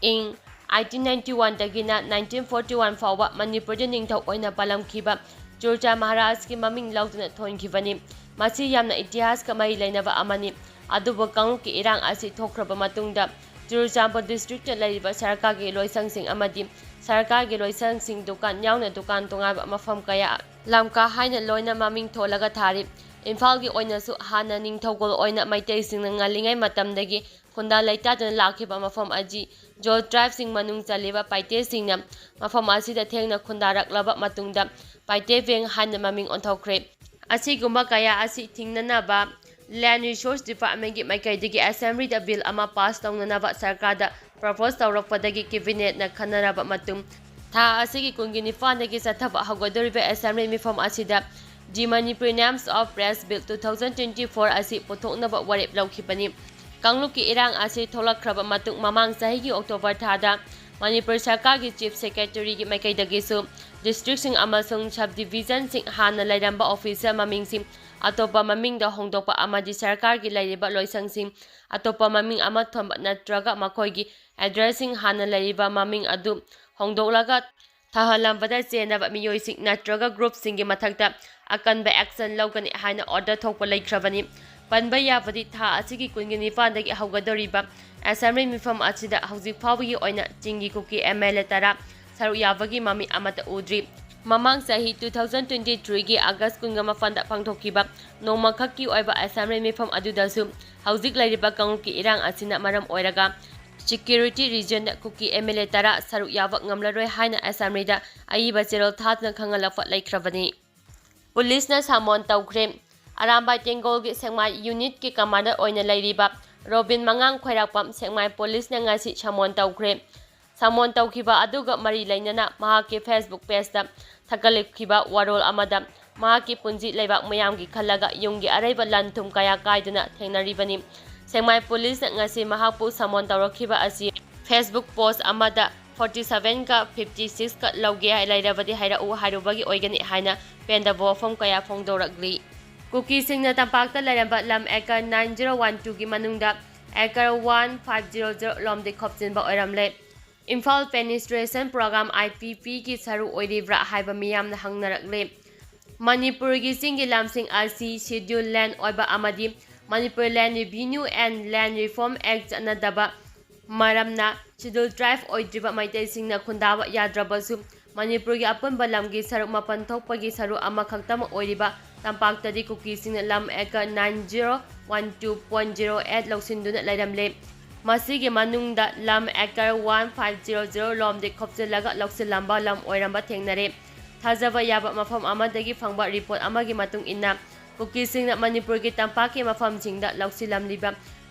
ꯏꯪ eighteen ninety one ꯗꯒꯤꯅ nineteen forty one ꯐꯥꯎꯕ ꯃꯅꯤꯄꯨꯔꯗ ꯅꯤꯡꯊꯧ ꯑꯣꯏꯅ ꯄꯥꯜꯂꯝꯈꯤꯕ ꯆꯨꯔꯆꯥꯟ ꯃꯍꯥꯔꯥꯖꯀꯤ ꯃꯃꯤꯡ ꯂꯧꯗꯨꯅ ꯊꯣꯟꯈꯤꯕꯅꯤ꯫ ꯃꯁꯤ ꯌꯥꯝꯅ ꯏꯇꯤꯍꯥꯁꯀ ꯃꯔꯤ ꯂꯩꯅꯕ ꯑꯃꯅꯤ꯫ ꯑꯗꯨꯕꯨ ꯀꯥꯡꯂꯨꯞꯀꯤ ꯏꯔꯥꯡ ꯑꯁꯤ ꯊꯣꯛꯈ꯭ꯔꯕ ꯃꯇꯨꯡꯗ ꯆꯨꯔꯆꯥꯟꯄꯨꯔ district ꯇ ꯂꯩꯔꯤꯕ ꯁꯔꯀꯥꯔꯒꯤ ꯂꯣꯏꯁꯪꯁꯤꯡ ꯑꯃꯗꯤ ꯁꯔꯀꯥꯔꯒꯤ ꯂꯣꯏꯁꯪꯁꯤꯡ, ꯗꯨꯀꯥꯟ ꯌꯥꯎꯅ ꯗꯨꯀꯥꯟ ꯇꯣꯉꯥꯟꯕ ꯃꯐꯝ ꯀꯌꯥ ꯂꯝꯀꯥ ꯍꯥꯏꯅ ꯂꯣꯏꯅ ꯃꯃꯤꯡ ꯊꯣꯜꯂꯒ ꯊꯥꯔꯤ꯫ ꯏꯝꯐꯥꯜꯒꯤ ꯑꯣꯏꯅꯁꯨ ꯍꯥꯟꯅ ꯅꯤꯡꯊꯧꯀꯣꯜ ꯑꯣꯏꯅ ꯃꯩꯇꯩꯁꯤꯡꯅ ꯉꯜꯂꯤꯉꯩ ꯃꯇꯝꯗꯒꯤ ꯈꯨꯟꯗꯥ ꯂꯩꯇꯥꯗꯨꯅ ꯂꯥꯛꯈꯤꯕ ꯃꯐꯝ ꯑꯁꯤ ꯖꯣ tribe ꯁꯤꯡ ꯃꯅꯨꯡ ꯆꯜꯂꯤꯕ ꯄꯥꯏꯇꯦꯁꯤꯡꯅ ꯃꯐꯝ ꯑꯁꯤꯗ ꯊꯦꯡꯅ ꯈꯨꯟꯗꯥꯔꯛꯂꯕ ꯃꯇꯨꯡꯗ ꯄꯥꯏꯇꯦ ꯚꯦꯡ ꯍꯥꯏꯅ ꯃꯃꯤꯡ ꯑꯣꯟꯊꯣꯛꯈ꯭ꯔꯦ꯫ ꯑꯁꯤꯒꯨꯝꯕ ꯀꯌꯥ ꯑꯁꯤ ꯊꯤꯡꯅꯅꯕ Land Resource Department ꯀꯤ ꯃꯥꯏꯀꯩꯗꯒꯤ assembly ꯗ bill ꯑꯃ pass ꯇꯧꯅꯅꯕ ꯁꯔꯀꯥꯔꯗ propose ꯇꯧꯔꯛꯄꯗꯒꯤ cabinet ꯅ ꯈꯟꯅꯔꯕ ꯃꯇꯨꯡ ꯊꯥ ꯑꯁꯤꯒꯤ ꯀꯨꯟꯒꯤ ꯅꯤꯄꯥꯟꯗꯒꯤ ꯆꯠꯊꯕ ꯍꯧꯒꯗꯧꯔꯤꯕ assembly ꯃꯤꯐꯝ ꯑꯁꯤꯗ The Manipuri Names of Press Bill two thousand twenty four ꯑꯁꯤ ꯄꯨꯊꯣꯛꯅꯕ ꯋꯥꯔꯦꯞ ꯂꯧꯈꯤꯕꯅꯤ꯫ ꯀꯥꯡꯂꯨꯞꯀꯤ ꯏꯔꯥꯡ ꯑꯁꯤ ꯊꯣꯛꯂꯛꯈ꯭ꯔꯕ ꯃꯇꯨꯡ ꯃꯃꯥꯡ ꯆꯍꯤꯒꯤ October ꯊꯥꯗ ꯃꯅꯤꯄꯨꯔ ꯁꯔꯀꯥꯔꯒꯤ Chief Secretary ꯒꯤ ꯃꯥꯏꯀꯩꯗꯒꯤꯁꯨ district ꯁꯤꯡ ꯑꯃꯁꯨꯡ sub division ꯁꯤꯡ ꯍꯥꯟꯅ ꯂꯩꯔꯝꯕ official ꯃꯃꯤꯡꯁꯤꯡ ꯑꯇꯣꯞꯄ ꯃꯃꯤꯡꯗ ꯍꯣꯡꯗꯣꯛꯄ ꯑꯃꯗꯤ ꯁꯔꯀꯥꯔꯒꯤ ꯂꯩꯔꯤꯕ ꯂꯣꯏꯁꯪꯁꯤꯡ ꯑꯇꯣꯞꯄ ꯃꯃꯤꯡ ꯑꯃ ꯊꯣꯟꯕ ꯅꯠꯇ꯭ꯔꯒ ꯃꯈꯣꯏꯒꯤ address ꯁꯤꯡ ꯍꯥꯟꯅ ꯂꯩꯔꯤꯕ ꯃꯃꯤꯡ ꯑꯗꯨ ꯍꯣꯡꯗꯣꯛꯂꯒ ꯊꯥꯍꯜꯂꯝꯕꯗ ꯆꯦꯟꯅꯕ ꯃꯤꯑꯣꯏꯁꯤꯡ ꯅꯠꯇ꯭ꯔꯒ group ꯁꯤꯡꯒꯤ ꯃꯊꯛꯇ ꯑꯀꯟꯕ action ꯂꯧꯒꯅꯤ ꯍꯥꯏꯅ order ꯊꯣꯛꯄ ꯂꯩꯈ꯭ꯔꯕꯅꯤ꯫ ꯄꯟꯕ ꯌꯥꯕꯗꯤ ꯊꯥ ꯑꯁꯤꯒꯤ ꯀꯨꯟꯒꯤ ꯅꯤꯄꯥꯟꯗꯒꯤ ꯍꯧꯒꯗꯧꯔꯤꯕ assembly ꯃꯤꯐꯝ ꯑꯁꯤꯗ ꯍꯧꯖꯤꯛ ꯐꯥꯎꯕꯒꯤ ꯑꯣꯏꯅ ꯆꯤꯡꯒꯤ ꯀꯨꯀꯤ M L A ꯇꯔꯥ ꯁꯔꯨꯛ ꯌꯥꯕꯒꯤ ꯃꯃꯤ ꯑꯃꯠꯇ ꯎꯗ꯭ꯔꯤ꯫ ꯃꯃꯥꯡ ꯆꯍꯤ two thousand twenty three ꯒꯤ August ꯀꯨꯟꯒ ꯃꯥꯄꯟꯗ ꯄꯥꯡꯊꯣꯛꯈꯤꯕ ꯅꯣꯡꯃꯈꯛꯀꯤ ꯑꯣꯏꯕ assembly ꯃꯤꯐꯝ ꯑꯗꯨꯗꯁꯨ ꯍꯧꯖꯤꯛ ꯂꯩꯔꯤꯕ ꯀꯥꯡꯂꯨꯞꯀꯤ ꯏꯔꯥꯡ ꯑꯁꯤꯅ ꯃꯔꯝ ꯑꯣꯏꯔꯒ security reason the Kuki M L A ꯇꯔꯥ ꯁꯔꯨꯛ ꯌꯥꯕ ꯉꯝꯂꯔꯣꯏ ꯍꯥꯏꯅ assembly ꯗ ꯑꯏꯕ ꯆꯦꯔꯣꯜ ꯊꯥꯗꯨꯅ ꯈꯪꯍꯜꯂꯛꯄ ꯂꯩꯈ꯭ꯔꯕꯅꯤ꯫ ꯄꯨꯂꯤꯁꯅ summon ꯇꯧꯈ꯭ꯔꯦ꯫ ꯑꯔꯥꯝꯕꯥꯏ ꯇꯦꯡꯒꯣꯜꯒꯤ ꯁꯦꯛꯃꯥꯏ unit ꯀꯤ commander ꯑꯣꯏꯅ ꯂꯩꯔꯤꯕ ꯔꯣꯕꯤꯟ ꯃꯉꯥꯡ ꯈ꯭ꯋꯥꯏꯔꯥꯛꯄꯝ ꯁꯦꯛꯃꯥꯏ ꯄꯨꯂꯤꯁꯅ ꯉꯁꯤ summon ꯇꯧꯈ꯭ꯔꯦ꯫ Summon ꯇꯧꯈꯤꯕ ꯑꯗꯨꯒ ꯃꯔꯤ ꯂꯩꯅꯅ ꯃꯍꯥꯛꯀꯤ Facebook page ꯇ ꯊꯥꯒꯠꯂꯛꯈꯤꯕ ꯋꯥꯔꯣꯜ ꯑꯃꯗ ꯃꯍꯥꯛꯀꯤ ꯄꯨꯟꯁꯤ ꯂꯩꯕꯥꯛ ꯃꯤꯌꯥꯝꯒꯤ ꯈꯜꯂꯒ ꯌꯨꯝꯒꯤ ꯑꯔꯩꯕ ꯂꯟ ꯊꯨꯝ ꯀꯌꯥ ꯀꯥꯏꯗꯨꯅ ꯊꯦꯡꯅꯔꯤꯕꯅꯤ꯫ ꯁꯦꯛꯃꯥꯏ ꯄꯨꯂꯤꯁꯅ ꯉꯁꯤ ꯃꯍꯥꯛꯄꯨ summon ꯇꯧꯔꯛꯈꯤꯕ ꯑꯁꯤ Facebook post ꯑꯃꯗ forty seven ꯀ fifty six ꯀ ꯂꯧꯒꯦ ꯂꯩꯔꯕꯗꯤ ꯍꯥꯏꯔꯛꯎ ꯍꯥꯏꯔꯨꯕꯒꯤ ꯑꯣꯏꯒꯅꯤ ꯍꯥꯏꯅ ꯄꯦꯟꯗꯕ ꯋꯥꯐꯝ ꯀꯌꯥ ꯐꯣꯡꯗꯣꯔꯛꯂꯤ꯫ ꯀꯨꯀꯤꯁꯤꯡꯅ ꯇꯝꯄꯥꯛꯇ ꯂꯩꯔꯝꯕ ꯂꯝ acre nine zero one two ꯒꯤ ꯃꯅꯨꯡꯗ acre one five zero zero ꯂꯣꯝꯗꯤ ꯈꯣꯞꯆꯤꯟꯕ ꯑꯣꯏꯔꯝꯂꯦ꯫ Imphal Penetration Program, I P P ꯒꯤ ꯁꯔꯨꯛ ꯑꯣꯏꯔꯤꯕ꯭ꯔꯥ ꯍꯥꯏꯕ ꯃꯤꯌꯥꯝꯅ ꯍꯪꯅꯔꯛꯂꯤ꯫ ꯃꯅꯤꯄꯨꯔꯒꯤ ꯆꯤꯡꯒꯤ ꯂꯝꯁꯤꯡ ꯑꯁꯤ Scheduled Land ꯑꯣꯏꯕ ꯑꯃꯗꯤ Manipur Land Revenue and Land Reform Act ꯆꯠꯅꯗꯕ ꯃꯔꯝꯅ Scheduled Tribe ꯑꯣꯏꯗ꯭ꯔꯤꯕ ꯃꯩꯇꯩꯁꯤꯡꯅ ꯈꯨꯟꯗꯥꯕ ꯌꯥꯗ꯭ꯔꯕꯁꯨ, ꯃꯅꯤꯄꯨꯔꯒꯤ ꯑꯄꯨꯟꯕ ꯂꯝꯒꯤ ꯁꯔꯨꯛ ꯃꯥꯄꯟ ꯊꯣꯛꯄꯒꯤ ꯁꯔꯨꯛ ꯑꯃꯈꯛꯇꯃꯛ ꯑꯣꯏꯔꯤꯕ ꯇꯝꯄꯥꯛꯇꯗꯤ ꯀꯨꯀꯤꯁꯤꯡꯅ ꯂꯝ acre nine zero one two point zero eight ꯂꯧꯁꯤꯟꯗꯨꯅ ꯂꯩꯔꯝꯂꯦ꯫ ꯃꯁꯤꯒꯤ ꯃꯅꯨꯡꯗ ꯂꯝ acre one five zero zero ꯂꯣꯝꯗꯤ ꯈꯣꯞꯆꯤꯜꯂꯒ ꯂꯧꯁꯤꯜꯂꯝꯕ ꯂꯝ ꯑꯣꯏꯔꯝꯕ ꯊꯦꯡꯅꯔꯦ꯫ ꯊꯥꯖꯕ ꯌꯥꯕ ꯃꯐꯝ ꯑꯃꯗꯒꯤ ꯐꯪꯕ report ꯑꯃꯒꯤ ꯃꯇꯨꯡ ꯏꯟꯅ, ꯀꯨꯀꯤꯁꯤꯡꯅ ꯃꯅꯤꯄꯨꯔꯒꯤ ꯇꯝꯄꯥꯛꯀꯤ ꯃꯐꯝꯁꯤꯡꯗ ꯂꯧꯁꯤꯜꯂꯝꯂꯤꯕ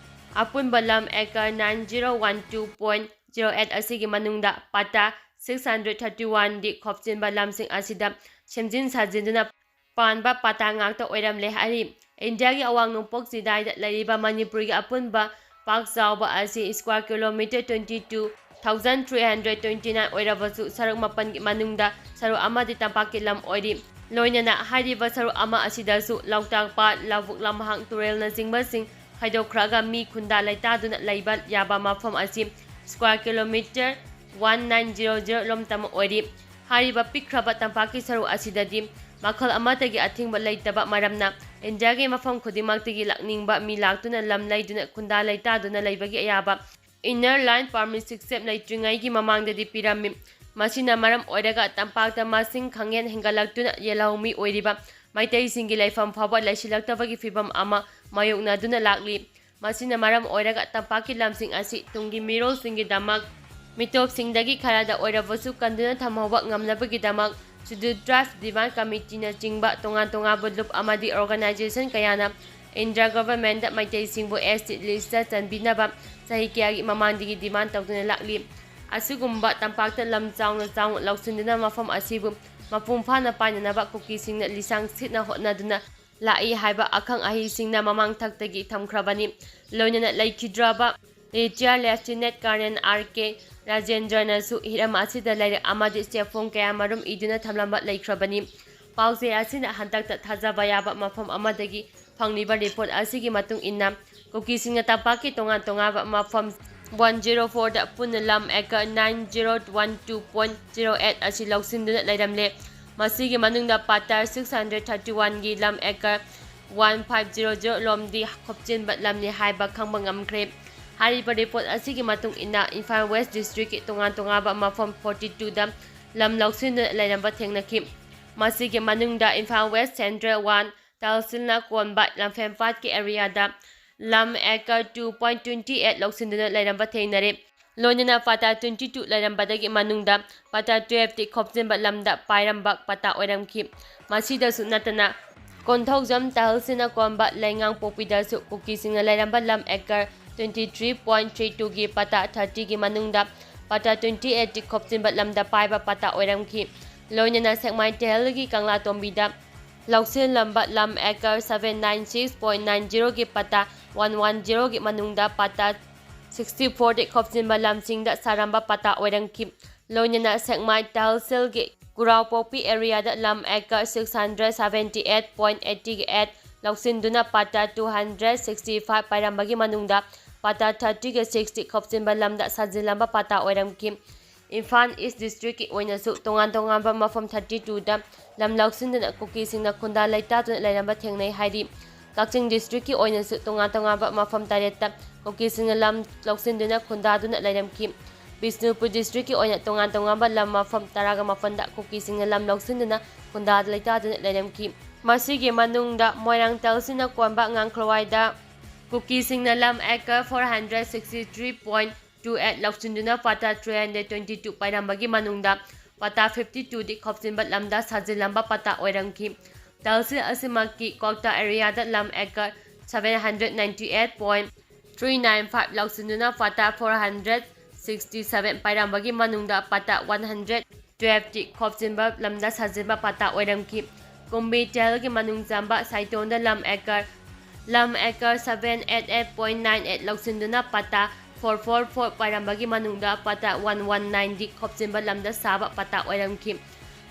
ꯑꯄꯨꯟꯕ ꯂꯝ acre nine zero one two point zero eight ꯑꯁꯤꯒꯤ ꯃꯅꯨꯡꯗ ꯄꯇꯥ six hundred thirty one ꯗꯤ ꯈꯣꯞꯆꯤꯟꯕ ꯂꯝꯁꯤꯡ ꯑꯁꯤꯗ ꯁꯦꯝꯖꯤꯟ ꯁꯥꯖꯤꯟꯗꯨꯅ ꯄꯥꯟꯕ ꯄꯇꯥ ꯉꯥꯛꯇ ꯑꯣꯏꯔꯝꯂꯦ ꯍꯥꯏꯔꯤ꯫ ꯏꯟꯗꯤꯌꯥꯒꯤ ꯑꯋꯥꯡ ꯅꯣꯡꯄꯣꯛ ꯆꯤꯗꯥꯏꯗ ꯂꯩꯔꯤꯕ ꯃꯅꯤꯄꯨꯔꯒꯤ ꯑꯄꯨꯟꯕ ꯄꯥꯛ ꯆꯥꯎꯕ ꯑꯁꯤ square kilometre twenty two thousand three hundred twenty nine ꯑꯣꯏꯔꯕꯁꯨ, ꯁꯔꯨꯛ ꯃꯥꯄꯟꯒꯤ ꯃꯅꯨꯡꯗ ꯁꯔꯨꯛ ꯑꯃꯗꯤ ꯇꯝꯄꯥꯛꯀꯤ ꯂꯝ ꯑꯣꯏꯔꯤ꯫ ꯂꯣꯏꯅꯅ ꯍꯥꯏꯔꯤꯕ ꯁꯔꯨꯛ ꯑꯃ ꯑꯁꯤꯗꯁꯨ ꯂꯣꯛꯇꯥꯛ ꯄꯥꯠ, ꯂꯧꯕꯨꯛ ꯂꯝꯍꯥꯡ, ꯇꯨꯔꯦꯜꯅꯆꯤꯡꯕꯁꯤꯡ ꯈꯥꯏꯗꯣꯛꯈ꯭ꯔꯒ ꯃꯤ ꯈꯨꯟꯗꯥ ꯂꯩꯇꯥꯗꯨꯅ ꯂꯩꯕ ꯌꯥꯕ ꯃꯐꯝ ꯑꯁꯤ square kilometre one nine zero zero ꯂꯣꯝꯇꯃꯛ ꯑꯣꯏꯔꯤ꯫ ꯍꯥꯏꯔꯤꯕ ꯄꯤꯛꯈ꯭ꯔꯕ ꯇꯝꯄꯥꯛꯀꯤ ꯁꯔꯨꯛ ꯑꯁꯤꯗꯗꯤ ꯃꯈꯜ ꯑꯃꯠꯇꯒꯤ ꯑꯊꯤꯡꯕ ꯂꯩꯇꯕ ꯃꯔꯝꯅ ꯏꯟꯗꯤꯌꯥꯒꯤ ꯃꯐꯝ ꯈꯨꯗꯤꯡꯃꯛꯇꯒꯤ ꯂꯥꯛꯅꯤꯡꯕ ꯃꯤ ꯂꯥꯛꯇꯨꯅ ꯂꯝ ꯂꯩꯗꯨꯅ ꯈꯨꯟꯗꯥ ꯂꯩꯇꯥꯗꯨꯅ ꯂꯩꯕꯒꯤ ꯑꯌꯥꯕ Inner Line Permit System ꯂꯩꯇ꯭ꯔꯤꯉꯩꯒꯤ ꯃꯃꯥꯡꯗꯗꯤ ꯄꯤꯔꯝꯃꯤ꯫ ꯃꯁꯤꯅ ꯃꯔꯝ ꯑꯣꯏꯔꯒ ꯇꯝꯄꯥꯛꯇ ꯃꯁꯤꯡ ꯈꯪꯍꯦꯟ ꯍꯦꯟꯒꯠꯂꯛꯇꯨꯅ ꯌꯦꯜꯍꯧꯃꯤ ꯑꯣꯏꯔꯤꯕ ꯃꯩꯇꯩꯁꯤꯡꯒꯤ ꯂꯩꯐꯝ ꯐꯥꯎꯕ ꯂꯩꯁꯤꯜꯂꯛꯇꯕꯒꯤ ꯐꯤꯕꯝ ꯑꯃ ꯃꯥꯌꯣꯛꯅꯗꯨꯅ ꯂꯥꯛꯂꯤ꯫ ꯃꯁꯤꯅ ꯃꯔꯝ ꯑꯣꯏꯔꯒ ꯇꯝꯄꯥꯛꯀꯤ ꯂꯝꯁꯤꯡ ꯑꯁꯤ ꯇꯨꯡꯒꯤ ꯃꯤꯔꯣꯜꯁꯤꯡꯒꯤꯗꯃꯛ ꯃꯤꯇꯣꯞꯁꯤꯡꯗꯒꯤ ꯈꯔꯗ ꯑꯣꯏꯔꯕꯁꯨ ꯀꯟꯗꯨꯅ ꯊꯝꯍꯧꯕ ꯉꯝꯅꯕꯒꯤꯗꯃꯛ Scheduled Tribe Demand Committeeꯅꯆꯤꯡꯕ ꯇꯣꯉꯥꯟ ꯇꯣꯉꯥꯟꯕ ꯂꯨꯞ ꯑꯃꯗꯤ organization ꯀꯌꯥꯅ India governmentꯗ ꯃꯩꯇꯩꯁꯤꯡꯕꯨ S T listꯇ ꯆꯟꯕꯤꯅꯕ ꯆꯍꯤ ꯀꯌꯥꯒꯤ ꯃꯃꯥꯡꯗꯒꯤ demand ꯇꯧꯗꯨꯅ ꯂꯥꯛꯂꯤ꯫ ꯑꯁꯤꯒꯨꯝꯕ ꯇꯝꯄꯥꯛꯇ ꯂꯝ ꯆꯥꯎꯅ ꯆꯥꯎꯅ ꯂꯧꯁꯤꯟꯗꯨꯅ ꯃꯐꯝ ꯑꯁꯤꯕꯨ ꯃꯄꯨꯡ ꯐꯥꯅ ꯄꯥꯏꯅꯅꯕ ꯀꯨꯀꯤꯁꯤꯡꯅ ꯂꯤꯁꯥꯡ ꯁꯤꯠꯅ ꯍꯣꯠꯅꯗꯨꯅ ꯂꯥꯛꯏ ꯍꯥꯏꯕ ꯑꯈꯪ ꯑꯍꯩꯁꯤꯡꯅ ꯃꯃꯥꯡ ꯊꯛꯇꯒꯤ ꯊꯝꯈ꯭ꯔꯕꯅꯤ꯫ ꯂꯣꯏꯅꯅ ꯂꯩꯈꯤꯗ꯭ꯔꯕ Retired Lieutenant Colonel R K ꯔꯥꯖꯦꯟꯗ꯭ꯔꯅꯁꯨ ꯍꯤꯔꯝ ꯑꯁꯤꯗ ꯂꯥꯏꯔꯤꯛ ꯑꯃꯗꯤ ꯆꯦꯐꯣꯡ ꯀꯌꯥꯃꯔꯨꯝ ꯏꯗꯨꯅ ꯊꯝꯂꯝꯕ ꯂꯩꯈ꯭ꯔꯕꯅꯤ꯫ ꯄꯥꯎꯆꯦ ꯑꯁꯤꯅ ꯍꯟꯗꯛꯇ ꯊꯥꯖꯕ ꯌꯥꯕ ꯃꯐꯝ ꯑꯃꯗꯒꯤ ꯐꯪꯂꯤꯕ ꯔꯤꯄꯣꯔꯠ ꯑꯁꯤꯒꯤ ꯃꯇꯨꯡ ꯏꯟꯅ, ꯀꯨꯀꯤꯁꯤꯡꯅ ꯇꯝꯄꯥꯛꯀꯤ ꯇꯣꯉꯥꯟ ꯇꯣꯉꯥꯟꯕ ꯃꯐꯝ ꯋꯥꯟ ꯖꯤꯔꯣ ꯐꯣꯔꯗ ꯄꯨꯟꯅ ꯂꯝ acre nine zero one two point zero eight ꯑꯁꯤ ꯂꯧꯁꯤꯟꯗꯨꯅ ꯂꯩꯔꯝꯂꯦ꯫ ꯃꯁꯤꯒꯤ ꯃꯅꯨꯡꯗ ꯄꯥꯇꯥ ꯁꯤꯛꯁ ꯍꯟꯗ꯭ꯔꯦꯠ ꯊꯥꯔꯇꯤ ꯋꯥꯟꯒꯤ ꯂꯝ acre one five zero zero ꯂꯣꯝꯗꯤ ꯈꯣꯞꯆꯤꯟꯕ ꯂꯝꯅꯤ ꯍꯥꯏꯕ ꯈꯪꯕ ꯉꯝꯈ꯭ꯔꯦ꯫ ꯍꯥꯏꯔꯤꯕ ꯔꯤꯄꯣꯔꯠ ꯑꯁꯤꯒꯤ ꯃꯇꯨꯡ ꯏꯟꯅ, ꯏꯝꯐꯥꯜ ꯋꯦꯁ ꯗꯤꯁꯇ꯭ꯔꯤꯛꯀꯤ ꯇꯣꯉꯥꯟ ꯇꯣꯉꯥꯟꯕ ꯃꯐꯝ ꯐꯣꯔꯇꯤ ꯇꯨꯗ ꯂꯝ ꯂꯧꯁꯤꯟꯗꯨꯅ ꯂꯩꯔꯝꯕ ꯊꯦꯡꯅꯈꯤ꯫ ꯃꯁꯤꯒꯤ ꯃꯅꯨꯡꯗ ꯏꯝꯐꯥꯜ ꯋꯦꯁ ꯁꯦꯟꯇ꯭ꯔꯦꯜ ꯋꯥꯟ, ꯇꯍꯁꯤꯜꯅ ꯀꯣꯟꯕ ꯂꯝꯐꯦꯜꯄꯥꯠꯀꯤ ꯑꯦꯔꯤꯌꯥꯗ ꯂꯝ acre two point twenty eight ꯂꯧꯁꯤꯟꯗꯨꯅ ꯂꯩꯔꯝꯕ ꯊꯦꯡꯅꯔꯦ꯫ ꯂꯣꯏꯅꯅ ꯄꯥꯇꯥ ꯇ꯭ꯋꯦꯟꯇꯤ ꯇꯨ ꯂꯩꯔꯝꯕꯗꯒꯤ ꯃꯅꯨꯡꯗ ꯄꯥꯇꯥ ꯇꯨꯌꯦꯜꯐꯇꯤ ꯈꯣꯞꯆꯤꯟꯕ ꯂꯝꯗ ꯄꯥꯏꯔꯝꯕ ꯄꯥꯇꯥ ꯑꯣꯏꯔꯝꯈꯤ꯫ ꯃꯁꯤꯗꯁꯨ ꯅꯠꯇꯅ, ꯀꯣꯟꯊꯧꯖꯝ ꯇꯍꯜꯁꯤꯅ ꯀꯣꯟꯕ ꯂꯩꯉꯥꯡꯄꯣꯛꯄꯤꯗꯁꯨ ꯀꯨꯀꯤꯁꯤꯡꯅ ꯂꯩꯔꯝꯕ ꯂꯝ acre twenty three point three ꯇꯨꯒꯤ ꯄꯥꯇꯥ ꯊꯥꯔꯇꯤꯒꯤ ꯃꯅꯨꯡꯗ ꯄꯥꯇꯥ ꯇ꯭ꯋꯦꯟꯇꯤ ꯑꯦꯠꯇꯤ ꯈꯣꯞꯆꯤꯟꯕ ꯂꯝꯗ ꯄꯥꯏꯕ ꯄꯥꯇꯥ ꯑꯣꯏꯔꯝꯈꯤ꯫ ꯂꯣꯏꯅꯅ ꯁꯦꯛꯃꯥꯏ ꯇꯦꯍꯜꯒꯤ ꯀꯪꯂꯥꯇꯣꯝꯕꯤꯗ ꯂꯧꯁꯤꯜꯂꯝꯕ ꯂꯝ acre seven nine six point nine ꯖꯤꯔꯣꯒꯤ ꯄꯥꯇꯥ ꯋꯥꯟ ꯋꯥꯟ ꯖꯤꯔꯣꯒꯤ ꯃꯅꯨꯡꯗ ꯄꯥꯇꯥ ꯁꯤꯛꯁꯇꯤ ꯐꯣꯔꯗꯤ ꯈꯣꯞꯆꯤꯟꯕ ꯂꯝꯁꯤꯡꯗ ꯁꯥꯔꯝꯕ ꯄꯥꯇꯥ ꯑꯣꯏꯔꯝꯈꯤ꯫ ꯂꯣꯏꯅꯅ ꯁꯦꯛꯃꯥꯏ ꯇꯍꯁꯤꯜꯒꯤ ꯀꯨꯔꯥꯎꯄꯣꯛꯄꯤ ꯑꯦꯔꯤꯌꯥꯗ ꯂꯝ acre six hundred seventy eight point eighty eight ꯂꯧꯁꯤꯟꯗꯨꯅ ꯄꯥꯇꯥ ꯇꯨ ꯍꯟꯗ꯭ꯔꯦꯠ ꯁꯤꯛꯁꯇꯤ ꯐꯥꯏꯚ ꯄꯥꯏꯔꯝꯕꯒꯤ ꯃꯅꯨꯡꯗ ꯄꯥꯇꯥ ꯊꯥꯔꯇꯤꯒ ꯁꯤꯛꯁꯇꯤ ꯈꯣꯞꯆꯤꯟꯕ ꯂꯝꯗ ꯁꯥꯖꯤꯜꯂꯝꯕ ꯄꯥꯇꯥ ꯑꯣꯏꯔꯝꯈꯤ꯫ ꯏꯝꯐꯥꯜ ꯏꯁ ꯗꯤꯁꯇ꯭ꯔꯤꯛꯀꯤ ꯑꯣꯏꯅꯁꯨ ꯇꯣꯉꯥꯟ ꯇꯣꯉꯥꯟꯕ ꯃꯐꯝ ꯊꯥꯔꯇꯤ ꯇꯨꯗ ꯂꯝ ꯂꯧꯁꯤꯟꯗꯨꯅ ꯀꯨꯀꯤꯁꯤꯡꯅ ꯈꯨꯟꯗꯥ ꯂꯩꯇꯥꯗꯨꯅ ꯂꯩꯔꯝꯕ ꯊꯦꯡꯅꯩ ꯍꯥꯏꯔꯤ꯫ ꯀꯛꯆꯤꯡ ꯗꯤꯁꯇ꯭ꯔꯤꯛꯀꯤ ꯑꯣꯏꯅꯁꯨ ꯇꯣꯉꯥꯟ ꯇꯣꯉꯥꯟꯕ ꯃꯐꯝ ꯇꯔꯦꯠꯇ ꯀꯨꯀꯤꯁꯤꯡꯅ ꯂꯝ ꯂꯧꯁꯤꯟꯗꯨꯅ ꯈꯨꯟꯗꯥꯗꯨꯅ ꯂꯩꯔꯝꯈꯤ꯫ ꯕꯤꯁꯅꯨꯄꯨꯔ ꯗꯤꯁꯇ꯭ꯔꯤꯛꯀꯤ ꯑꯣꯏꯅ ꯇꯣꯉꯥꯟ ꯇꯣꯉꯥꯟꯕ ꯂꯝ ꯃꯐꯝ ꯇꯔꯥꯒ ꯃꯥꯄꯟꯗ ꯀꯨꯀꯤꯁꯤꯡꯅ ꯂꯝ ꯂꯧꯁꯤꯟꯗꯨꯅ ꯈꯨꯟꯗꯥ ꯂꯩꯇꯥꯗꯨꯅ ꯂꯩꯔꯝꯈꯤ꯫ ꯃꯁꯤꯒꯤ ꯃꯅꯨꯡꯗ ꯃꯣꯏꯔꯥꯡ ꯇꯍꯁꯤꯜꯅ ꯀꯣꯟꯕ ꯉꯥꯡꯈ꯭ꯔꯋꯥꯏꯗ ꯀꯨꯀꯤꯁꯤꯡꯅ ꯂꯝ acre four hundred sixty three point two eight ꯂꯧꯁꯤꯟꯗꯨꯅ ꯄꯥꯇꯥ ꯊ꯭ꯔꯤ ꯍꯟꯗ꯭ꯔꯦꯠ ꯇ꯭ꯋꯦꯟꯇꯤ ꯇꯨ ꯄꯥꯏꯔꯝꯕꯒꯤ ꯃꯅꯨꯡꯗ ꯄꯥꯇꯥ ꯐꯤꯐꯇꯤ ꯇꯨꯗꯤ ꯈꯣꯞꯆꯤꯟꯕ ꯂꯝꯗ ꯁꯥꯖꯤꯜꯂꯝꯕ ꯄꯥꯇꯥ ꯑꯣꯏꯔꯝꯈꯤ꯫ ꯇꯍꯁꯤꯜ ꯑꯁꯤꯃꯛꯀꯤ ꯀ꯭ꯋꯥꯛꯇꯥ ꯑꯦꯔꯤꯌꯥꯗ ꯂꯝ acre seven hundred ninety eight point three nine five ꯂꯧꯁꯤꯟꯗꯨꯅ ꯄꯥꯇꯥ ꯐꯣꯔ ꯍꯟꯗ꯭ꯔꯦꯠ ꯁꯤꯛꯁꯇꯤ ꯁꯚꯦꯟ ꯄꯥꯏꯔꯝꯕꯒꯤ ꯃꯅꯨꯡꯗ ꯄꯥꯇꯥ ꯋꯥꯟ ꯍꯟꯗ꯭ꯔꯦꯠ ꯇꯨꯌꯦꯜꯐꯇꯤ ꯈꯣꯞꯆꯤꯟꯕ ꯂꯝꯗ ꯁꯥꯖꯤꯟꯕ ꯄꯥꯇꯥ ꯑꯣꯏꯔꯝꯈꯤ꯫ ꯀꯨꯝꯕꯤ ꯇꯦꯍꯜꯒꯤ ꯃꯅꯨꯡ ꯆꯟꯕ ꯁꯥꯏꯇꯣꯟꯗ ꯂꯝ ꯑꯦꯀꯔ, ꯂꯝ acre seven eight eight point nine eight ꯂꯧꯁꯤꯟꯗꯨꯅ ꯄꯥꯇꯥ four four four ꯄꯥꯏꯔꯝꯕꯒꯤ ꯃꯅꯨꯡꯗ ꯄꯇꯥ one one nine ꯗꯤ ꯈꯣꯞꯆꯤꯟꯕ ꯂꯝꯗ ꯁꯥꯕ ꯄꯇꯥ ꯑꯣꯏꯔꯝꯈꯤ꯫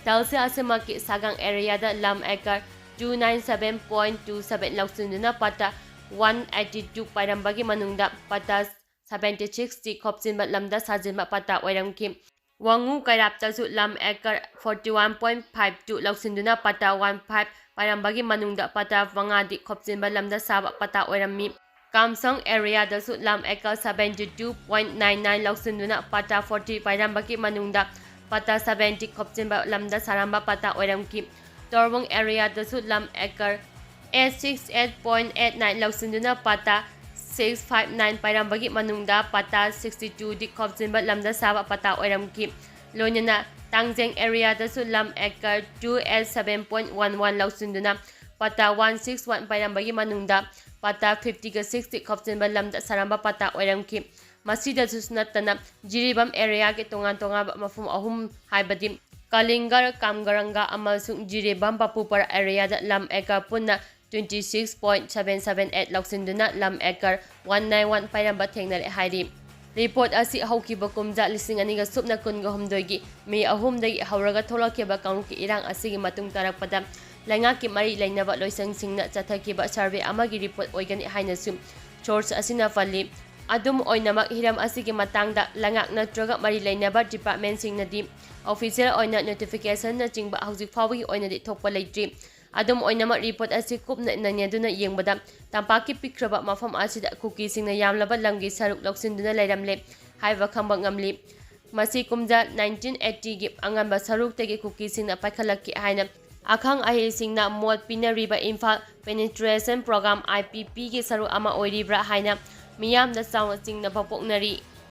ꯇꯍꯁꯤꯜ ꯑꯁꯤꯃꯛꯀꯤ ꯁꯥꯒꯥꯡ ꯑꯦꯔꯤꯌꯥꯗ ꯂꯝ acre two nine seven point two seven ꯂꯧꯁꯤꯟꯗꯨꯅ ꯄꯇꯥ one eighty two ꯄꯥꯏꯔꯝꯕꯒꯤ ꯃꯅꯨꯡꯗ ꯄꯇꯥ seventy six ꯇꯤ ꯈꯣꯞꯆꯤꯟꯕ ꯂꯝꯗ ꯁꯥꯖꯤꯟꯕ ꯄꯇꯥ ꯑꯣꯏꯔꯝꯈꯤ꯫ ꯋꯥꯉꯨ ꯀꯩꯔꯥꯞꯇꯁꯨ ꯂꯝ acre forty one point five two ꯂꯧꯁꯤꯟꯗꯨꯅ ꯄꯇꯥ one five ꯄꯥꯏꯔꯝꯕꯒꯤ ꯃꯅꯨꯡꯗ ꯄꯇꯥ ꯃꯉꯥꯗꯤ ꯈꯣꯞꯆꯤꯟꯕ ꯂꯝꯗ ꯁꯥꯕ ꯄꯇꯥ ꯑꯣꯏꯔꯝꯃꯤ꯫ ꯀꯥꯝꯁꯪ ꯑꯦꯔꯤꯌꯥꯗꯁꯨ ꯂꯝ acre seventy two point nine nine ꯂꯧꯁꯤꯟꯗꯨꯅ ꯄꯇꯥ forty ꯄꯥꯏꯔꯝꯕꯒꯤ ꯃꯅꯨꯡꯗ ꯄꯇꯥ seventy ꯈꯣꯞꯆꯤꯟꯕ ꯂꯝꯗ ꯁꯥꯔꯝꯕ ꯄꯇꯥ ꯑꯣꯏꯔꯝꯈꯤ꯫ ꯇꯣꯔꯕꯨꯡ ꯑꯦꯔꯤꯌꯥꯗꯁꯨ ꯂꯝ acre eight six eight point eight nine ꯂꯧꯁꯤꯟꯗꯨꯅ ꯄꯇꯥ six five nine ꯄꯥꯏꯔꯝꯕꯒꯤ ꯃꯅꯨꯡꯗ ꯄꯇꯥ sixty two ꯗꯤ ꯈꯣꯞꯆꯤꯟꯕ ꯂꯝꯗ ꯁꯥꯕ ꯄꯇꯥ ꯑꯣꯏꯔꯝꯈꯤ꯫ ꯂꯣꯏꯅꯅ ꯇꯥꯡꯖꯦꯡ ꯑꯦꯔꯤꯌꯥꯗꯁꯨ ꯂꯝ acre two eight seven point one one ꯂꯧꯁꯤꯟꯗꯨꯅ ꯄꯇꯥ one six one ꯄꯥꯏꯔꯝꯕꯒꯤ ꯃꯅꯨꯡꯗ ꯄꯇꯥ fifty ꯒ six ꯗꯤ ꯈꯣꯞꯆꯤꯟꯕ ꯂꯝꯗ ꯁꯥꯔꯝꯕ ꯄꯇꯥ ꯑꯣꯏꯔꯝꯈꯤ꯫ ꯃꯁꯤꯗꯁꯨ ꯅꯠꯇꯅ ꯖꯤꯔꯤꯕꯥꯝ ꯑꯦꯔꯤꯌꯥꯒꯤ ꯇꯣꯉꯥꯟ ꯇꯣꯉꯥꯟꯕ ꯃꯐꯝ ꯑꯍꯨꯝ, ꯍꯥꯏꯕꯗꯤ ꯀꯂꯤꯡꯒꯔ, ꯀꯥꯝꯒꯔꯪꯒꯥ ꯑꯃꯁꯨꯡ ꯖꯤꯔꯤꯕꯥꯝ ꯕꯥꯄꯨꯄꯔ ꯑꯦꯔꯤꯌꯥꯗ ꯂꯝ ꯑꯦꯀꯔ ꯄꯨꯟꯅ twenty six point seven seven eight ꯂꯧꯁꯤꯟꯗꯨꯅ ꯂꯝ ꯑꯦꯀꯔ one nine one ꯄꯥꯏꯔꯝꯕ ꯊꯦꯡꯅꯔꯦ ꯍꯥꯏꯔꯤ꯫ ꯔꯤꯄꯣꯔꯠ ꯑꯁꯤ ꯍꯧꯈꯤꯕ ꯀꯨꯝꯖꯥ ꯂꯤꯁꯤꯡ ꯑꯅꯤꯒ ꯁꯨꯞꯅ ꯀꯨꯟꯒ ꯍꯨꯝꯗꯣꯏꯒꯤ ꯃꯦ ꯑꯍꯨꯝꯗꯒꯤ ꯍꯧꯔꯒ ꯊꯣꯛꯂꯛꯈꯤꯕ ꯀꯥꯡꯂꯨꯞꯀꯤ ꯏꯔꯥꯡ ꯑꯁꯤꯒꯤ ꯃꯇꯨꯡ ꯇꯥꯔꯛꯄꯗ ꯂꯩꯉꯥꯛꯀꯤ ꯃꯔꯤ ꯂꯩꯅꯕ ꯂꯣꯏꯁꯪꯁꯤꯡꯅ ꯆꯠꯊꯈꯤꯕ ꯁꯔꯚꯦ ꯑꯃꯒꯤ ꯔꯤꯄꯣꯔꯠ ꯑꯣꯏꯒꯅꯤ ꯍꯥꯏꯅꯁꯨ ꯁꯣꯔꯁ ꯑꯁꯤꯅ ꯄꯜꯂꯤ꯫ ꯑꯗꯨꯝ ꯑꯣꯏꯅꯃꯛ, ꯍꯤꯔꯝ ꯑꯁꯤꯒꯤ ꯃꯇꯥꯡꯗ ꯂꯩꯉꯥꯛ ꯅꯠꯇ꯭ꯔꯒ ꯃꯔꯤ ꯂꯩꯅꯕ ꯗꯤꯄꯥꯔꯠꯃꯦꯟꯁꯤꯡꯅꯗꯤ ꯑꯣꯐꯤꯁꯤꯌꯦꯜ ꯑꯣꯏꯅ ꯅꯣꯇꯤꯐꯤꯀꯦꯁꯟꯅꯆꯤꯡꯕ ꯍꯧꯖꯤꯛ ꯐꯥꯎꯕꯒꯤ ꯑꯣꯏꯅꯗꯤ ꯊꯣꯛꯄ ꯂꯩꯇ꯭ꯔꯤ꯫ ꯑꯗꯨꯝ ꯑꯣꯏꯅꯃꯛ, ꯔꯤꯄꯣꯔꯠ ꯑꯁꯤ ꯀꯨꯞꯅ ꯅꯩꯅꯗꯨꯅ ꯌꯦꯡꯕꯗ, ꯇꯝꯄꯥꯛꯀꯤ ꯄꯤꯛꯈ꯭ꯔꯕ ꯃꯐꯝ ꯑꯁꯤꯗ ꯀꯨꯀꯤꯁꯤꯡꯅ ꯌꯥꯝꯂꯕ ꯂꯝꯒꯤ ꯁꯔꯨꯛ ꯂꯧꯁꯤꯟꯗꯨꯅ ꯂꯩꯔꯝꯂꯦ ꯍꯥꯏꯕ ꯈꯪꯕ ꯉꯝꯂꯤ꯫ ꯃꯁꯤ ꯀꯨꯝꯖꯥ nineteen eighty ꯒꯤ ꯑꯉꯟꯕ ꯁꯔꯨꯛꯇꯒꯤ ꯀꯨꯀꯤꯁꯤꯡꯅ ꯄꯥꯏꯈꯠꯂꯛꯈꯤ ꯍꯥꯏꯅ ꯑꯈꯪ ꯑꯍꯩꯁꯤꯡꯅ ꯃꯣꯠ ꯄꯤꯅꯔꯤꯕ Imphal penetration programme, I P P, ꯒꯤ ꯁꯔꯨꯛ ꯑꯃ ꯑꯣꯏꯔꯤꯕ꯭ꯔꯥ ꯍꯥꯏꯅ ꯃꯤꯌꯥꯝꯗ ꯆꯥꯎꯅ ꯆꯤꯡꯅꯕ ꯄꯣꯛꯅꯔꯤ꯫